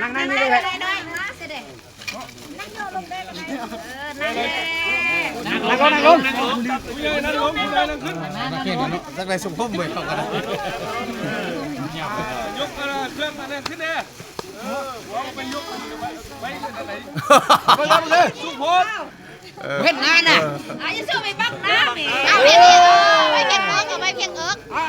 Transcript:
ນັ່ງ ນັ່ງນີ້ເລີຍ ມາຊິເດ້ ນັ່ງລົງ ນັ່ງລົງ ນັ່ງລົງ ຜູ້ໃຫຍ່ນັ່ງລົງ ຜູ້ໃຫຍ່ນັ່ງຂຶ້ນ ຈັກໄດ້ສົມພົມເວີຍ ເຂົາກໍໄດ້ ຍົກເຄື່ອງອັນນັ້ນຂຶ້ນແດ່ ເອີ ເອົາໄປຍົກໄປ ໄປອັນໃດ ໄປເລີຍ ສຸພົມ ເອີ ເຫັນໜ້ານະ ເອີ ອາ ຢ່າເຊື່ອໄປບັກໜ້າແໝ ເອົາ ເອົາໄວ້ພຽງເອິກ ເອົາໄວ້ພຽງເອິກ ເອົາ